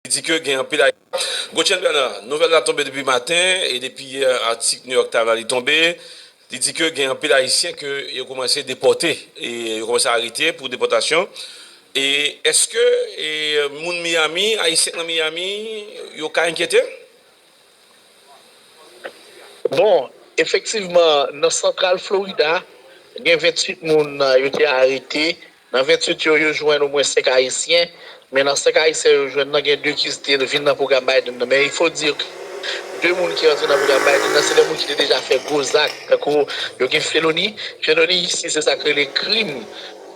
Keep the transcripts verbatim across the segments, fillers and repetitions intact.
Li di ke gen anpil Ayisyen. Gotchen Bernard, nouvèl la tonbe depi maten, e depi yè, atik New York Times la li tonbe. Li di ke gen anpil Ayisyen ke yo kòmanse depòte, e yo kòmanse arete pou depòtasyon. E èske e, moun Miami, Ayisyen k nan Miami, yo ka enkyete? Bon, efektivman, nan Santral Florida, gen venntuit moun, euh, yo te arete. Nan venntuit yo, yo jwenn omwen senk Ayisyen. Men nan senk Ayisyen yo jwenn nan, gen de ki te vin nan pwogram Biden nan. Men il faut dire que de moun ki rantre nan pwogram Biden nan, se de moun ki te deja fè gwo zak. Tankou yo gen feloni. Feloni isi, se sa k rele krim.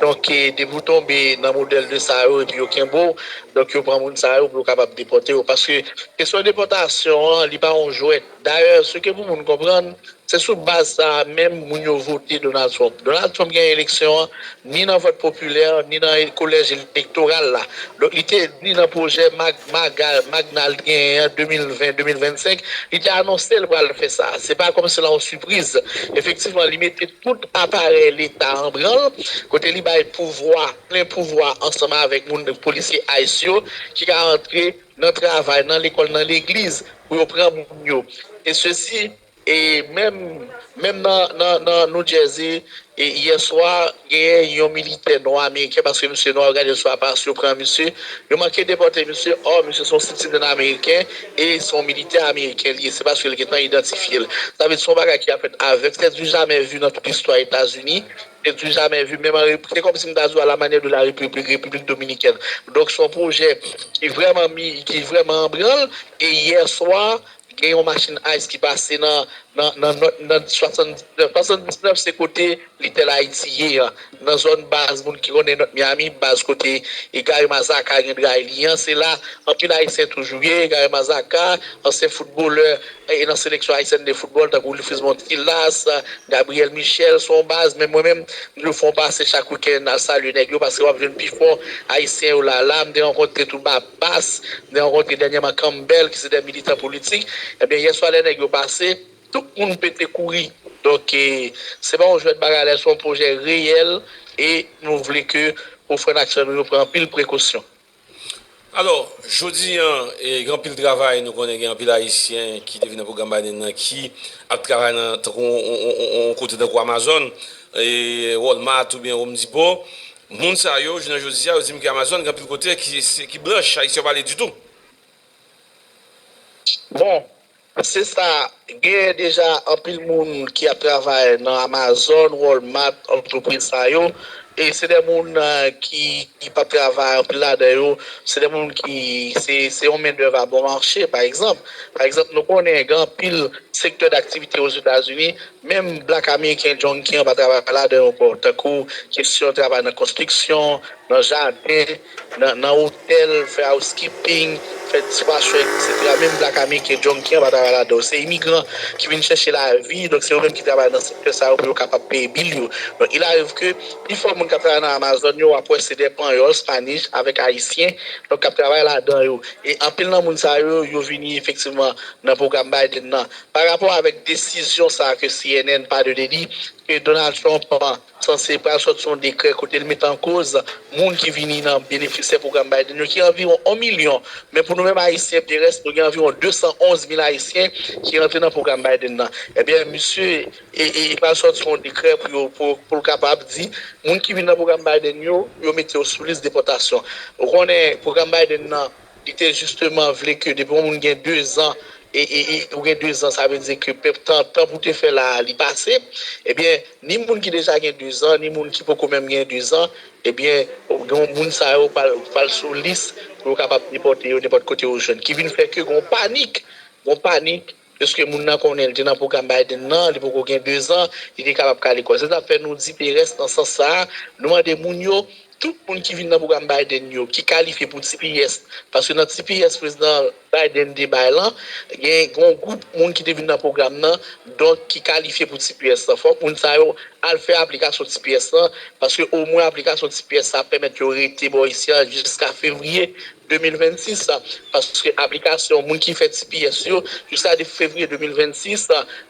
Donk, e, depi w tonbe nan modèl de sa yo, epi yo kenbe w, donk yo pran moun sa yo pou yo kapab depòte yo. Paske kesyon depòtasyon an, li pa yon jwèt. Dayè, se ke pou moun konprann, se sou baz sa a menm moun yo vote Donald Trump. Donald Trump gen eleksyon an, ni nan vòt popilè, ni nan kolèj elektoral la. Donk, li te ni nan pwojè Mag, Maga, Magna l genyen an de mil ven, de mil vennsenk, li te anonse l pral fè sa. Se pa kòmsi l yon sipriz. Efektivman, li mete tout aparèy Leta an branl, kote li bay pouvwa, plen pouvwa ansanm avèk moun polisye ice yo, ki ka antre nan travay, nan lekòl, nan legliz, pou yo pran moun yo. E sesi, e menm, menm nan, nan, nan New Jersey, e yè swa, genyen yon militè nwa ameriken, paske misye nwa, yo gade sou aparans, yo pran misye, yo manke depòte misye, ò, misye se yon sitizen ameriken, e se yon militè ameriken li ye, se paske l gentan idantifye l. Sa vle di se yon bagay ki ap fèt avèk, se du jamais vu nan tout istwa Etazini, se du jamais vu, menm an rep-, se kòmsi m ta di w à la manière de la République, République Dominicaine. Donk, se yon pwojè ki vrèman mi-, ki vrèman an branl, e yè swa, gen yon machin ice ki pase nan, nan, nan, nan, nan swasanndiznèf. Swasanndiznèf se kote Little Haiti ye an. Nan zòn baz, moun ki konnen North Miami, baz kote e Gary Mazaka gen dray li an, se la anpil Ayisyen toujou ye. Gary Mazaka, ansyen foutbolè e nan seleksyon ayisyèn de foutbòl, tankou Wilfriz Montillas, Gabriel Michel, se yon baz, men mwen menm, m toujou fè yon pase chak wikenn al salye nèg yo, paske w ap jwenn pifò Ayisyen yo la. La, m te rankontre tou Ba-, Bas, m te rankontre dènyèman Campbell, ki se de militan politik. Ebyen, yè swa, lè nèg yo pase, tout moun pete kouri. Donk, e, se pa yon jwèt bagay la, se yon pwojè reyèl, e nou vle ke pou frè n ak sè nou yo pran anpil prekosyon. Alò, jodi a, e, gen anpil travay, nou konnen gen anpil Ayisyen ki te vin nan pwogram Biden nan, ki ap travay nan, tankou, on, on, on, on kote tankou Amazon, e, Walmart oubyen Home Depot. Moun sa yo, jounen jodi a, yo di m ke Amazon gen anpil kote ki, se, ki blanch, Ayisyen yo pa ale ditou. Bon, se sa, gen deja anpil moun ki ap travay nan Amazon, Walmart, antrepriz sa yo. E se de moun, eh, ki, ki p ap travay, anpil ladan yo, se de moun ki, se, se yon mendèv a bon mache, pa egzanp. Pa egzanp, nou konnen gen anpil sektè daktivite Ozetazini, menm Black American Junkie an pa travay ladan yo ankò, tankou kesyon travay nan konstriksyon, nan jaden, nan, nan otèl, fè housekeeping, fè dishwasher, etsetera. Menm Black American Junkie an pa travay ladan yo. Se imigran ki vin chèche lavi, donk se yo menm ki travay nan sektè sa yo pou yo kapab peye bil yo. Donk, il arrive que pifò moun k ap travay nan Amazon yo, w ap wè se de Panyòl, Spanish, avèk Ayisyen, donk k ap travay ladan yo. E anpil nan moun sa yo, yo vini efektivman nan pwogram Biden nan. Pa rapò avèk desizyon sa a ke C N N pale de li, ke Donald Trump, ah, sanse pral sòti yon dekrè kote l mete an koz moun ki vini nan benefisyè pwogram Biden yo, ki anviwon yon milyon. Men pou nou menm Ayisyen, Perès, nou gen anviwon de san onz mil Ayisyen ki rantre nan pwogram Biden nan. Ebyen, misye, e, e, e pral sòti yon dekrè pou yo, pou, pou l kapab di, moun ki vin nan pwogram Biden yo, yo mete yo sou lis depòtasyon. Ou konnen, pwogram Biden nan, li te jisteman vle ke depi yon moun gen dezan, e, e, e, ou gen dezan, sa vle di ke pèp tan, tan pou te fè la a, li pase. Ebyen, ni moun ki deja gen dezan, ni moun ki poko menm gen dezan, ebyen, gen moun sa yo pral, pral sou lis pou yo kapab depòte yo nenpòt kote yo jwenn. Ki vin fè ke gon panik, gon panik, paske moun nan konnen li te nan pwogram Biden nan, li poko gen dezan, li te kapab ka lekòl. Se sa k fè nou di Perès nan sans sa a, nou mande moun yo, tout moun ki vin nan pwogram Biden yo, ki kalifye pou T P S, paske nan T P S prezidan Biden te bay lan, gen yon gwoup moun ki te vin nan pwogram nan, donk ki kalifye pou T P S lan. Fòk moun sa yo al fè aplikasyon T P S lan, paske omwen aplikasyon T P S sa ap pèmèt yo rete bò isi a jiska fevriye de mil vennsis, paske aplikasyon moun ki fè T P S yo, jiska de fevriye de mil vennsis,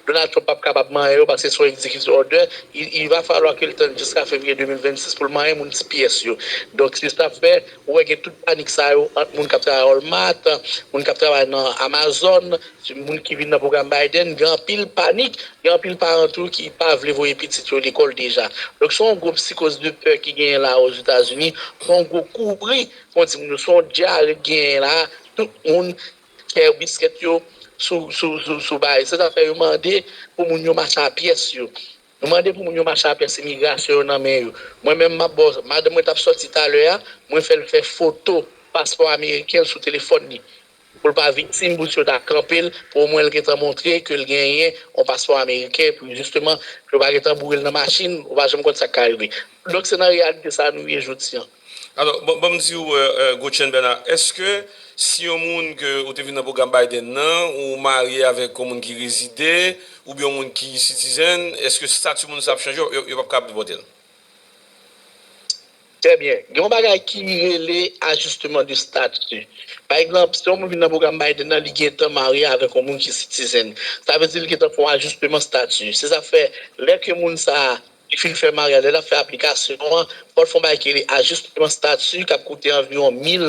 Donald Trump p ap kapab manyen yo paske se yon executive order. Il, il va falloir que l tann jiska fevriye de mil vennsis pou l manyen moun T P S yo. Donk, se sa fè, ou wè gen tout panik sa yo ant moun k ap travay Walmart, moun k ap travay nan Amazon, moun ki vin nan pwogram Biden, gen anpil panik, gen anpil paran tou ki pa vle voye pitit yo lekòl deja. Donk, se yon gwo psikoz de pè ki genyen la Ozetazini, se yon gwo kouri, fò di moun yo, se yon dyare k genyen la, tout moun kè biskèt yo sou, sou, sou, sou bagay. Se sa fè yo mande pou moun yo mache a pyès yo. Yo mande pou moun yo mache a pyès imigrasyon yo nan men yo. Mwen menm, m ap ba w, madanm mwen t ap sòti talè a, mwen fè l fè foto paspò ameriken l sou telefòn li. Pou l pa viktim, pou si yo ta kanpe l, pou omwen l gentan montre ke l genyen yon paspò ameriken, pou jisteman, pou yo pa gentan boure l nan machin, ou pa janm konn sa k ka rive. Donk, se nan reyalite sa a nou ye jodi a. Alò, bon, bon, m di w, euh, euh, Gotchen Bernard, èske si yon moun ke ou te vin nan pwogram Biden nan, ou marye avèk yon moun ki rezide, oubyen yon moun ki citizen, èske stati moun sa ap chanje, yo, yo p ap kapab depòte l? Trè byen. Gen yon bagay ki rele ajisteman de stati. Pa egzanp, si yon moun vin nan pwogram Biden nan, li gentan marye avèk yon moun ki citizen. Sa vle di li gentan fè yon ajisteman stati. Se sa k fè, lè ke moun sa a li fin fè maryaj, lè l ap fè aplikasyon an, fò l fè yon bagay ki rele ajisteman stati, k ap koute anviwon mil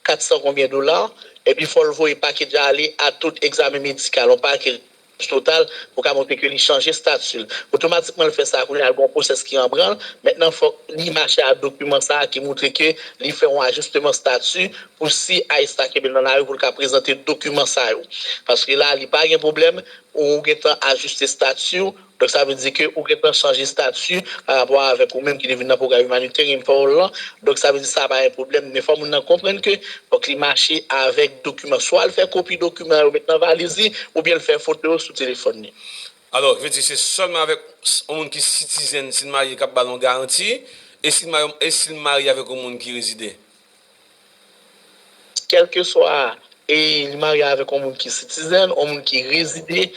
katsan konbyen dola, epi fò l voye pakèt la ale a tout egzamen medikal, yon pakèt total, pou ka montre ke li chanje stati l. Otomatikman, l fè sa, kounye a, l gen yon pwosès ki an branl. Mentnan, fòk li mache a dokiman sa a ki montre ke li fè yon ajisteman stati pou si ICE ta kenbe l nan lari pou l ka prezante dokiman sa yo. Paske la, li pa gen pwoblèm, ou gentan ajiste stati w, donk sa vle di ke ou gentan chanje stati pa rapò avèk ou menm ki te vin nan pwogram humanitarian parole lan. Donk sa vle di sa pa yon pwoblèm, men fò moun nan konprann ke fòk li mache avèk dokiman. Swa l fè kopi dokiman yo met nan valiz li, oubyen l fè foto yo sou telefòn li. Alò, vle di se sèlman avèk yon moun ki citizen, si l marye, k ap ba l yon garanti, e si l marye, e si l marye avèk yon moun ki rezide? Kèlkeswa, e li marye avèk yon moun ki citizen, yon moun ki rezide,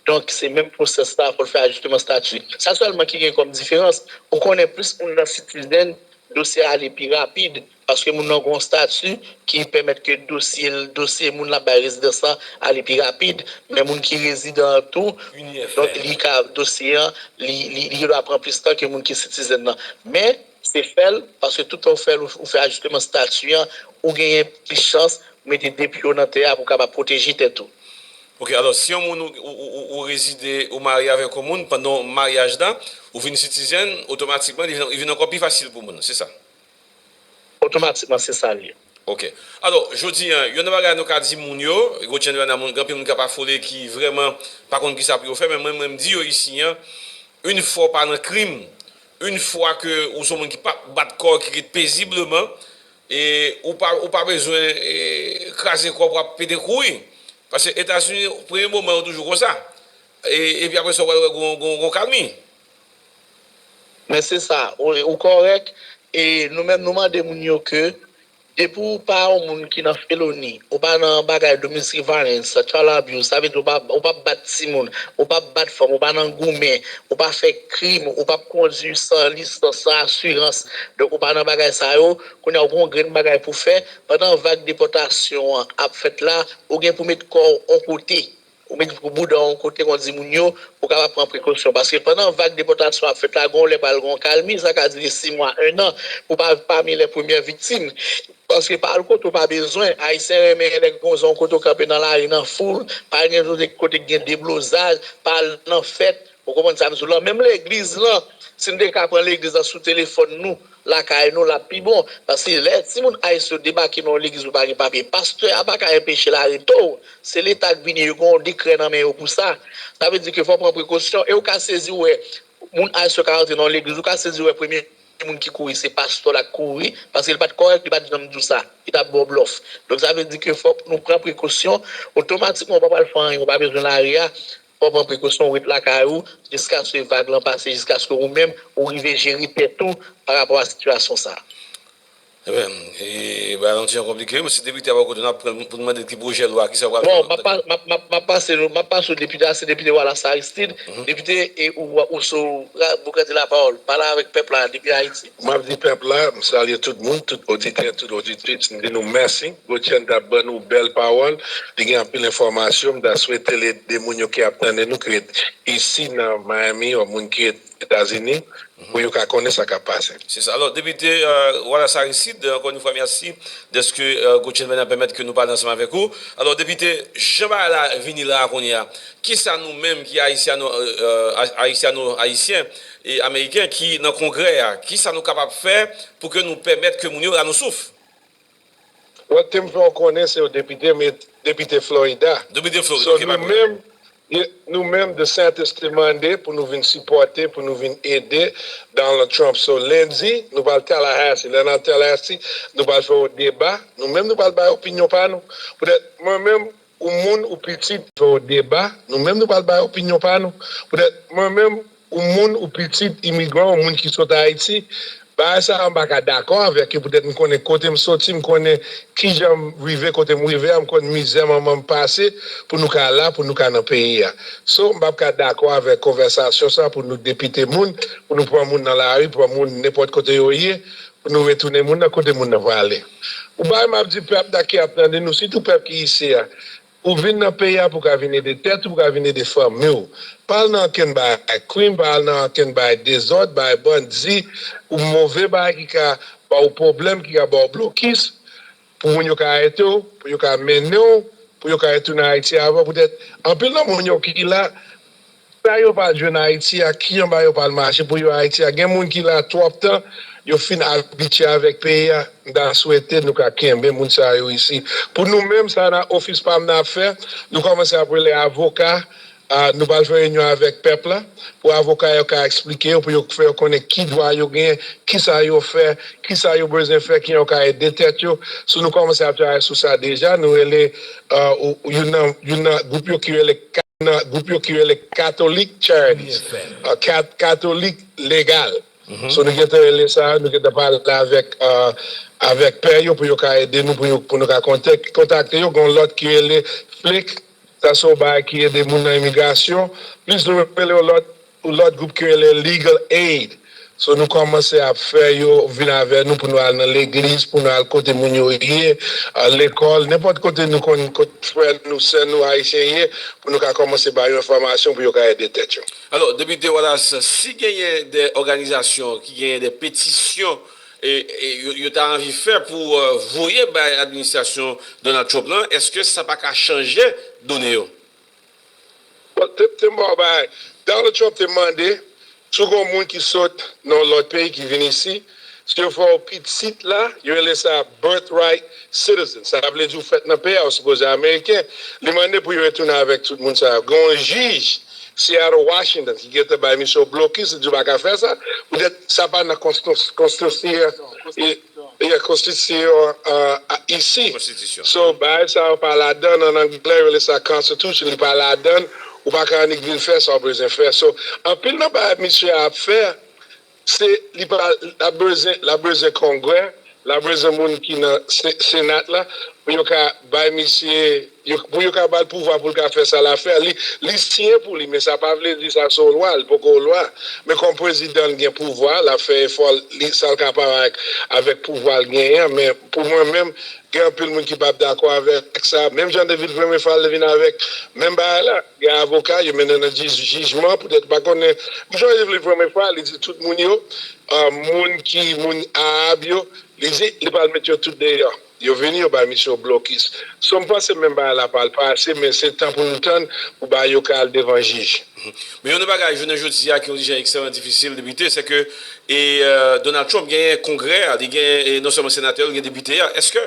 donk se menm pwosès la pou l fè ajisteman stati. Sa sèlman ki gen kòm diferans, ou konnen plis moun nan citizen, dosye a ale pi rapid, paske moun nan gen yon stati ki pèmèt ke dosye l, dosye moun l ap bay rezidans lan ale pi rapid, men moun ki rezidan an tou, donk li ka, dosye an, li, li, li dwa pran plis tan ke moun ki citizen nan. Men, se fè l, paske tout tan ou fè l, ou fè ajisteman stati an, ou genyen plis chans pou mete de pye w nan tè a pou w kapab pwoteje tèt ou. Ok, alò, si yon moun ou, ou, ou, ou rezide, ou marye avèk yon moun pandan maryaj la, ou vin citizen, otomatikman, li vin, li vin ankò pi fasil pou moun, se sa? Otomatikman, se sa l ye. Ok. Alò, jodi a, youn nan bagay nou ka di moun yo, Gotchen Bernard, moun, gen anpil moun k ap afole ki vrèman pa konn kisa pou yo fè, men mwen, mwen, m di yo isi a, yon fwa w pa nan krim, yon fwa ke ou se yon moun ki p ap bat kò w, ki ret pezibleman, e ou pa, ou pa bezwen, e, kraze kò w pou w ap pete kouri. Paske Etazini, premye moman yo toujou konsa. E, epi apre sa, w pral wè gon, gon, gon kalmi. Men se sa, ou, ou kòrèk. E nou menm, nou mande moun yo ke depi w pa yon moun ki nan feloni, ou pa nan bagay domestic violence, child abuse, sa vle di ou pa, ou pa bat timoun, ou pa bat fanm, ou pa nan goumen, ou pa fè krim, ou pa kondui san lisans, san asirans, donk ou pa nan bagay sa yo, kounye a ou gen yon grenn bagay pou fè, pandan vag depòtasyon an ap fèt la, ou gen pou met kò w yon kote. Ou met bouda w yon kote, kon di moun yo, pou w kapab pran prekosyon. Paske pandan vag depòtasyon ap fèt la, gen yon lè pral gen yon kalmi, sa ka dire sis mwa, ennan, pou pa pami lè premyè viktim. Paske pa al kote w pa bezwen. Ayisyen renmen lè gen yon kote w kanpe nan lari, nan foul, pa al gen kote, kote k gen deblozaj, pa al nan fèt. Ou konprann sa m di w lan? Menm legliz lan, si n te ka pran legliz lan sou telefòn nou, lakay nou, l ap pi bon. Paske lè timoun ayisyen yo debake nan yon legliz ou pa gen papye, pastè a pa ka enpeche l arete w. Se Leta k vini, yo gen yon dekrè nan men yo pou sa. Sa vle di ke fò w pran prekosyon e w ka sezi wè moun ayisyen yo ka rantre nan yon legliz, ou ka sezi wè premye moun ki kouri se pastè la k kouri, paske li pa t kòrèk, li pa t janm di w sa, li t ap ba w blòf. Donk sa vle di ke fòk nou pran prekosyon, otomatikman w pa pral fè anyen, ou pa bezwen lari a, fò w pran prekosyon, ou ret lakay ou, jiskaske vag lan pase, jiskaske ou menm, ou rive jere tèt ou pa rapò a sitiyasyon sa a. Ebyen, e, bagay la yon ti jan konplike, men si depite a bò kote n ap pran l pou n mande l ki pwojè lwa, kisa w pral fè. Bon, m ap pa- m ap- m ap- m ap pase nou, m ap pase w depite a, se depite Wallace Aristide, depite e ou, ou sou, ou ka di lapawòl, pale avèk pèp la depi Ayiti. M ap di pèp la, m salye tout moun, tout oditè, tout oditris, m di nou mèsi. Gotjen t ap ban nou bèl pawòl, li gen anpil enfòmasyon, m ta swete l ede moun yo ki ap tande nou, ki ret isi nan Miami, ou moun ki ret Etazini, pou yo ka konnen sa k ap pase. Se sa. Alò, depite Wallace Aristide, ankò yon fwa, mèsi dèske Gotjen Bernard pèmèt ke nou pale ansanm avèk ou. Alò, depite, jan bagay la vini la a kounye a, kisa nou menm ki ayisyano-ayisyen e ameriken ki nan Kongrè a, kisa nou kapab fè pou ke nou pèmèt ke moun yo ra nou souf? Wè, te m fè w konnen se yon depite, men depite Florida. Depite Florida, ok, pa de pwoblèm. Nou menm, DeSantis te mande pou nou vin sipòte, pou nou vin ede Donald Trump. So, lendi, nou pral Tallahassee. Lè n al Tallahassee, nou pral fè yon deba. Nou menm, nou pral bay opinyon pa nou. Poutèt, mwen menm, ou moun, ou pitit, fè yon deba. Nou menm, nou pral bay opinyon pa nou. Poutèt, mwen menm, ou moun, ou pitit imigran, ou moun ki sot Ayiti, bagay sa a, m pa ka dakò avèk yo. Poutèt m konnen kote m soti, m konnen kijan m rive kote m rive a, m konn mizè manman m pase pou nou ka la, pou nou ka nan peyi a. So, m p ap ka dakò avèk konvèsasyon sa pou nou depite moun, pou nou pran moun nan lari, pran moun nenpòt kote yo ye, pou nou retounen moun nan kote moun nan prale. Ou bay m ap di pèp la ki ap tande nou, sitou pèp ki isi a, ou vin nan peyi a pou ka vin ede tèt ou, pou ka vin ede fanmi w. Pa al nan ankenn bagay krim, pa al nan ankenn bagay dezòd, bagay bandi, ou move bagay ki ka ba w pwoblèm, ki ka ba w blokis, pou moun yo ka arete w, pou yo ka mennen w, pou yo ka retounen Ayiti avan. Poutèt, anpil nan moun yo ki la, sa yo pral jwenn Ayiti a, kijan bagay yo pral mache pou yo Ayiti a. Gen moun ki la twòp tan, yo fin abitye avèk peyi a. M ta swete nou ka kenbe moun sa yo isi. Pou nou menm, sa nan ofis pa m nan ap fè, nou kòmanse ap rele avoka, a, nou pral fè reyinyon avèk pèp la, pou avoka yo ka eksplike yo, pou yo fè yo konnen ki dwa yo genyen, kisa yo fè, kisa yo bezwen fè, kijan yo ka ede tèt yo. So, nou kòmanse ap travay sou sa deja, nou rele, a, ou- youn nan youn nan gwoup yo ki rele ka- nan gwoup yo ki rele Catholic Charities, a, kat- Katolik Legal. So, nou gentan rele sa, nou gentan pale avèk, a, avèk pè yo pou yo ka ede nou, pou yo- pou nou ka kontak- kontakte yo. Gen yon lòt ki rele FLIC, sa se yon bagay ki ede moun nan imigrasyon. Plis nou rele yon lòt, yon lòt gwoup ki rele Legal Aid. So, nou kòmanse ap fè yo vin avè nou pou nou al nan legliz, pou nou al kote moun yo ye, a, lekòl, nenpòt kote nou konn kot frè nou, sè nou ayisyen ye, pou nou ka kòmanse ba yo enfòmasyon pou yo ka ede tèt yo. Alò, depite Wallace, si genyen de òganizasyon ki genyen de petisyon e, e yo, yo ta anvi fè pou, euh, voye bay administrasyon Donald Trump lan, èske sa pa ka chanje done yo? Bon, te, te m ba w bagay. Donald Trump te mande, si w gen yon moun ki sot nan yon lòt peyi ki vin isi, si yo fè w pitit la, yo rele sa birthright citizen. Sa vle di w fèt nan peyi a, ou sipoze ameriken. Li mande pou yo retounen avèk tout moun sa yo. Gen yon jij Seattle, Washington, ki gentan bay misye yon blokis, li di w pa ka fè sa. Poutèt sa pa nan konstitisyon, e, konstitisyon, a, a, isi. So, bagay sa yo pa ladan, an anglè, yo rele sa constitution, li pa ladan, ou pa ka annik vin fè sa w bezwen fè. So, anpil nan bagay misye ap fè, se, li pa, l ap bezwen, l ap bezwen Kongrè, l ap bezwen moun ki nan se- Senat la, pou yo ka bay misye, yo- pou yo ka ba l pouvwa pou l ka fè sa l ap fè. Li, li siyen pou li, men sa pa vle di sa se yon lwa, li poko yon lwa. Men kòm prezidan, l gen pouvwa, l ap fè efò, li, sa l kapab avèk, avèk pouvwa l genyen an. Men pou mwen menm, gen anpil moun ki p ap dakò avèk sa. Menm jan de Vilfremin Fal vin avèk menm bagay la, gen avoka, yo mennen nan jij- jijman, poutèt pa konnen. M sonje Vilfremin Fal, li di tout moun yo, a, moun ki, moun Arab yo, li di, li pral met yo tout deyò. Yo vini, yo bay misye yon blokis. So, m panse menm bagay la pral pase, men se tan pou nou tann, pou bagay yo ka al devan jij. Men yon bagay, jounen jodi a, ki yon jan ekstrèmman difisil, depite, se ke, e, euh, Donald Trump genyen Kongrè a, li genyen, e, non sèlman senatè, li gen depite a. Èske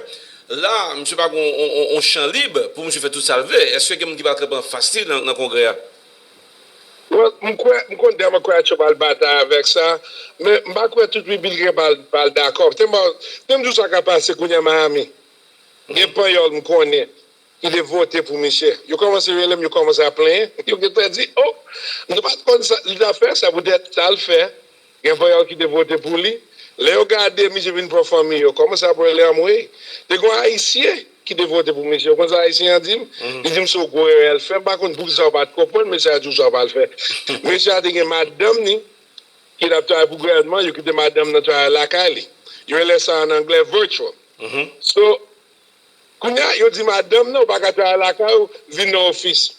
la, misye pa gen yon, yon, yon chan lib pou misye fè tout sa l vle? Èske gen moun ki pral kanpe anfas li nan, nan Kongrè a? Bon, m kwè, m konn Democrat yo pral batay avèk sa, men m pa kwè tout Repibliken pral, pral dakò. Te m, te m di w sa ka pase kounye a Miami. Gen Panyòl m konnen ki te vote pou misye. Yo kòmanse rele m, yo kòmanse ap plenyen. Yo gentan di, o, nou pa t konn sa, li t ap fè sa poutèt sa l fè. Gen Panyòl ki te vote pou li. Lè yo gade misye vin pran fanmi yo, kòman sa pou rele anmwey? Te gen yon Ayisyen ki te vote pou misye. Ou konn sa Ayisyen an di m? Li di m se yon gwo erè l fè. M pa konn poukisa w pa t konprann, mesye a di w sa w pral fè. Mesye a te gen madanm ni ki t ap travay pou gouvènman, yo kite madanm nan travay lakay li. Yo rele sa an anglè virtual. So, kounye a, yo di madanm nan, ou pa ka travay lakay ou, vin nan ofis.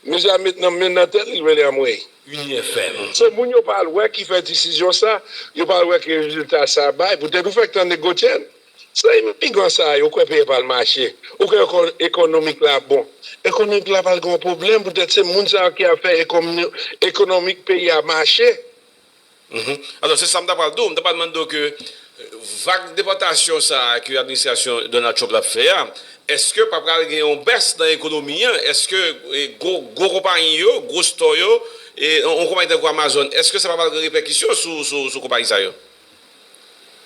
Mesye a met nan men nan tèt li, rele anmwey. Uni F M. So, moun yo pa al wè ki fè desizyon sa, yo pa al wè ki rezilta sa bay. Poutèt ou fèk tande Gotyen. Se imigran sa yo, ou kwè peyi a pral mache. Ou kwè ekon-, ekonomik la bon. Ekonomik la pral gen yon pwoblèm, poutèt se moun sa yo ki ap fè ekonomi-, ekonomik peyi a mache. Mhm. Alò, se sa m ta pral di w. M ta pral mande w ke, euh, vag depòtasyon sa a ke administrasyon Donald Trump la ap fè a, èske pa pral gen yon bès nan ekonomi an? Èske, eh, gwo, gwo konpayi yo, gwo store yo, e yon, yon konpayi tankou Amazon, èske sa pa pral gen repèkisyon sou, sou, sou konpayi sa yo?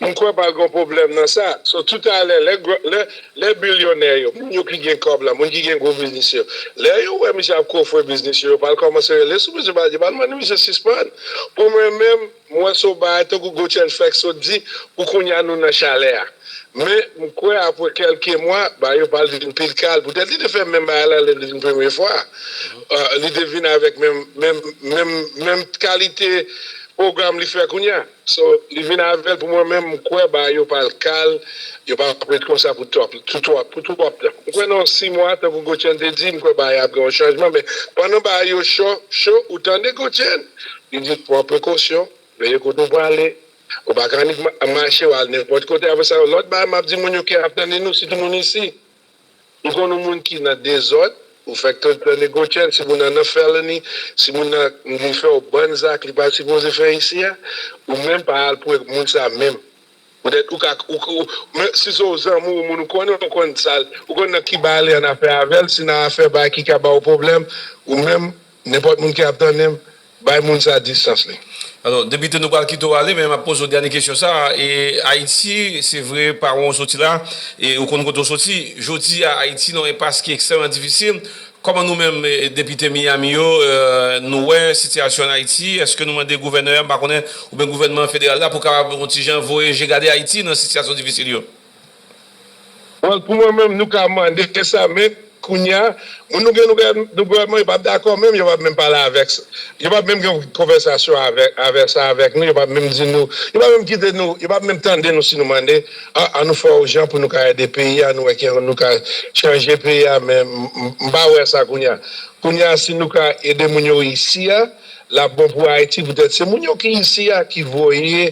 M kwè pral gen pwoblèm nan sa. So, toutalè, lè, gwo- lè, lè bilyonè yo, moun yo ki gen kòb la, moun ki gen gwo biznis yo, lè yo wè misye ap kofre biznis yo, yo pral kòmanse rele sou misye, pral di, pral mande misye sispann. Pou mwen menm, m wè se yon bagay tankou Gotyen fèk sot di, pou kounye a nou nan chalè a. Men, m kwè apre kèlke mwa, bagay yo pral vin pi kal. Poutèt li te fè menm bagay la lè li vin premye fwa. Euh, li te vin avèk menm, menm, menm, menm kalite pwogram li fè kounye a. So, li vin avè l pou mwen menm, m kwè bagay yo pral kal, yo pa ap ret konsa pou twòp, pou twòp, pou twòp tan. M kwè nan yon sis mwa, tankou Gotyen te di, m kwè bagay ap gen yon chanjman, men pandan bagay yo cho, cho, ou tande Gotyen, li di pran prekosyon, veye kote w prale, ou pa ka annik ma- mache, w al nenpòt kote, apre sa, yon lòt bagay m ap di moun yo ki ap tande nou, sitou moun isi. Ou konn yon moun ki nan dezòd, ou fèk tande Gotyen, si moun nan nan felony, si moun nan li fè yon bann zak li pa sipoze fè isi a, ou menm pa al pre moun sa menm. Poutèt ou ka, ou, ou, men si se yon zanmi w, yon moun ou konnen, ou konn sa, ou konn nan ki bagay li annafè avè l, si nan afè bagay ki ka ba w pwoblèm, ou menm, nenpòt moun ki ap tande m, bay moun sa distans li. Alò, depite, nou pral kite w ale, men m ap poze w dènye kesyon sa a. E Ayiti, se vre, pa wè w soti la, e ou konn kote w soti. Jodi a, Ayiti nan yon enpas ki ekstrèmman difisil. Kòman nou menm, e, depite Miami yo, e, nou wè sitiyasyon ann Ayiti? Èske nou mande gouvènè a, m pa konnen, oubyen gouvènman federal la pou kapab yon ti jan voye je gade Ayiti nan sitiyasyon difisil yo? Well, pou mwen menm, nou ka mande sa, men kounye a, moun nou gen nou gen nou gouvènman, yo p ap dakò menm, yo p ap menm pale avèk sa. Yo p ap menm gen yon konvèsasyon avèk, avèk sa avèk nou, yo p ap menm di nou, yo p ap menm kite nou, yo p ap menm tande nou si nou mande, a, an nou fè yon jan pou nou ka ede peyi a, nou wè ki nou ka chanje peyi a, men m, m, m pa wè sa kounye a. Kounye a, si nou ka ede moun yo isi a, l ap bon pou Ayiti, poutèt se moun yo ki isi a ki voye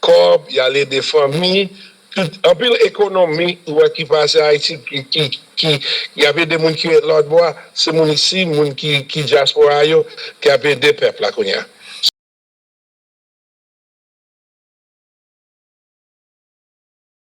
kòb, y al ede fanmi, tout, anpil ekonomi ou wè ki pase Ayiti, ki, ki, ki, y ap ede moun ki ret lòt bò a, se moun isi, moun ki, ki dyaspora yo, ki ap ede pèp la kounye a.